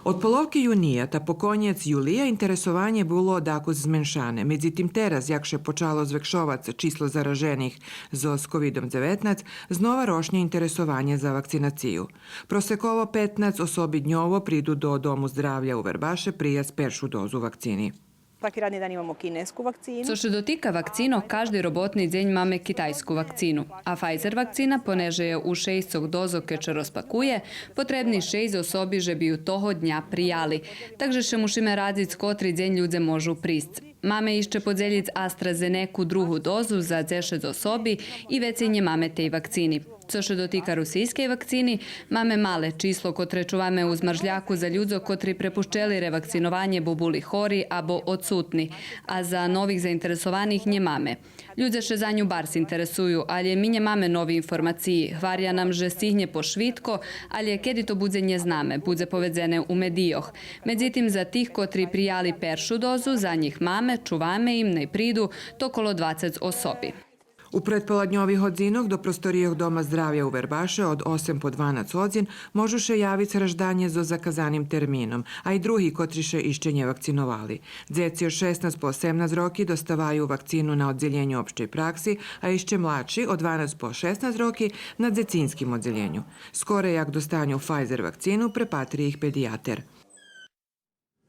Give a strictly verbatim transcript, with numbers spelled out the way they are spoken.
Од половки юния та по конєц юлия интересованє було дакус зменшане. Медзитим тераз, як ше почало звекшовац число заражених зоз ковидом дзеветнац, знова рошнє интересованє за вакцинацию. Просеково петнац особи дньово приду до Дому здравя у Вербаше прияц першу дозу вакцини. Svaki radni dan imamo kinesku vakcinu. Цо ше дотика вакцинох, кажди роботни дзень маме китайску вакцину. А Pfizer вакцина, понеже є у шейсцох дозох кед ше розпакує, потребни шейсц особи же би ю того дня прияли. Так же ше мушиме радзиц котри дзень людзе можу присц. Маме ище подзелїц AstraZenecu другу дозу за дзешец особи и вецей нє маме тей вакцини. Цо ше дотика русийскей вакцини, маме мале число котре чуваме у змаржляку за людзох котри препущели ревакцинованє бо були хори або одсутни, а за нових заинтересованих нє маме. Людзе ше за ню барз интересую, алє ми нє маме нови информациї. Гваря нам же сцигнє пошвидко, алє кеди то будзе нє знаме, будзе поведзене у медийох. Медзитим, за тих котри прияли першу дозу, за нїх маме, чуваме им, най приду, то коло двацец особи. У предполадньових годзинох до просторийох Дома здравя у Вербаше од осем по дванац годзин можу ше явиц гражданє зоз заказаним термином, а и други котри ше ище нє вакциновали. Дзеци од шеснац по осемнац роки доставаю вакцину на оддзелєню општей пракси, а ище младши од дванац по шеснац роки на дзецинским оддзелєню. Скоре як достаню Pfizer вакцину, препатри их педиятер.